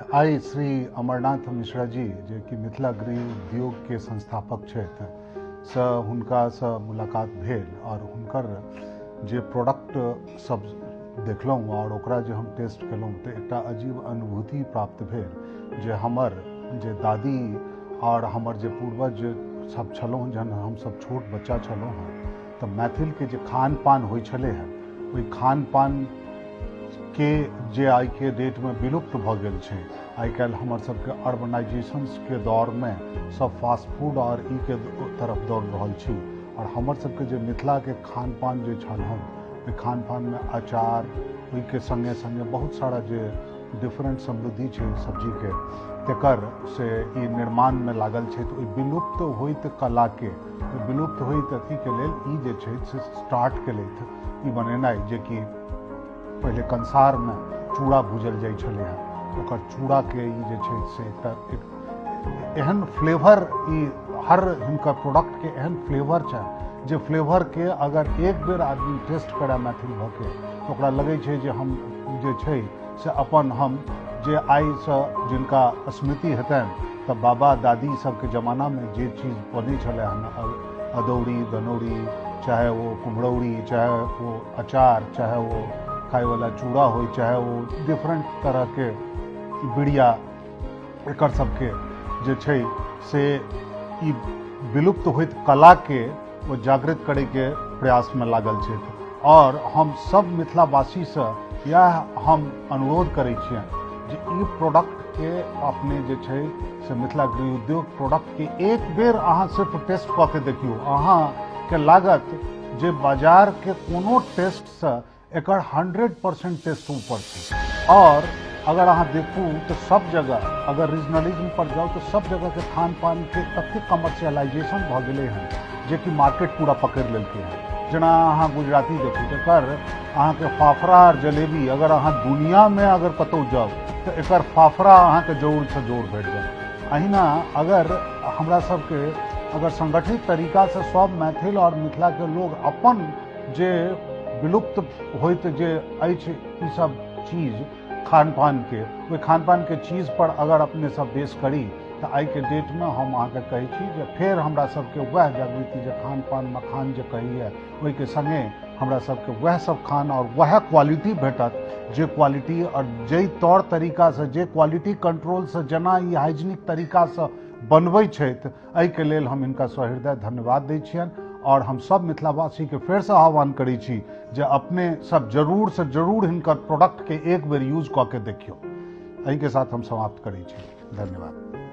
आइ श्री अमरनाथ मिश्रा जी जे कि मिथिला गृह उद्योग के संस्थापक छथि से हुनकासँ मुलाकात भेल आओर हुनकर जे प्रोडक्ट सब देखलहुँ आओर ओकरा जे हम टेस्ट केलहुँ तऽ एकटा अजीब अनुभूति प्राप्त भेल जे हमर जे दादी आओर हमर जे पूर्वज सब छलहुँ, जहन हमसब छोट बच्चा छलहुँ हँ तऽ मैथिलके जे खान पान होइ छलै हँ ओहि खान पान के जे आइके डेटमे विलुप्त भऽ गेल छै। आइ काल्हि हमर सबके अर्बनाइजेशंसके दौरमे सब फास्ट फूड आओर ई के तरफ दौड़ रहल छी आओर हमर सबके जे मिथिलाके खान पान जे छल हन ओहि खान पानमे अचार ओहिके सङ्गे सङ्गे बहुत सारा जे डिफरेंट समृद्धि छै सब्जीके तकर से ई निर्माणमे लागल छै। तऽ ओहि विलुप्त होइत कलाके, ओहि विलुप्त होइत अथीके लेल ई जे छै से स्टार्ट केलथि ई बनेनाइ, जेकि पहिले कंसारमे चूड़ा भूजल जाइ छलै हँ, ओकर चूड़ाके ई जे छै से एकटा एक एहन फ्लेवर, ई हर हिनकर प्रोडक्टके एहन फ्लेवर छनि जे फ्लेवरके अगर एक बेर आदमी टेस्ट करय मैथिल भऽ के तऽ ओकरा लगै छै जे हम जे छै से अपन हम जे आइसँ जिनका स्मृति हेतनि तऽ बाबा दादी सबके जमानामे जे चीज बनै छलै हन, अदौरी दनौरी, चाहे ओ कुम्हरौरी, चाहे ओ अचार, चाहे ओ खायवला चूड़ा होइ, चाहे ओ डिफरेंट तरहके बिड़िया, एकर सबके जे छै से ई विलुप्त होइत कलाके ओ जागृत करैके प्रयासमे लागल छथि। आओर हम सब मिथिलावासीसँ इएह हम अनुरोध करै छियनि जे ई प्रोडक्टके अपने जे छै से मिथिला गृह उद्योग प्रोडक्टके एक बेर अहाँ सिर्फ टेस्ट कऽ के देखियौ, अहाँके लागत जे बाजारके कोनो टेस्टसँ एकर 100% टेस्ट ऊपर छै। आओर अगर अहाँ देखू तऽ सब जगह अगर रीजनलिज्म पर जाउ तऽ सब जगहके खान पानके ततेक कमर्शियलाइजेशन भऽ गेलै हन जेकि मार्केट पूरा पकड़ि लेलकै हन। जेना अहाँ गुजराती देखू तऽ एकर अहाँके फाफड़ा आओर जलेबी अगर अहाँ दुनियामे अगर कतहु जाउ तऽ एकर फाफड़ा अहाँके जरूरसँ जरूर भेट जायत। अहिना अगर हमरा सबके अगर संगठित तरीकासँ सब मैथिल आओर मिथिलाके लोग अपन जे विलुप्त होइत जे अछि ई सब चीज खान पानके, ओहि खान पानके चीज पर अगर अपने सब बेस करी तऽ आइके डेटमे हम अहाँके कहै छी जे फेर हमरा सबके वएह जागृति जे खान पान मखान जे कहैए ओहिके सङ्गे हमरा सबके वएह सब खान आओर वएह क्वालिटी भेटत जे क्वालिटी आओर जाहि तौर तरीकासँ जे क्वालिटी कंट्रोलसँ जेना ई हाइजीनिक तरीकासँ बनबै छथि, एहिके लेल हम हिनका सहृदय धन्यवाद दै छियनि। आओर हम सब मिथिलावासीके फेरसँ आह्वान करै छी जे अपने सब जरूरसँ जरूर हिनकर प्रोडक्टके एक बेर यूज कऽ के देखियौ। एहिके साथ हम समाप्त करै छी। धन्यवाद।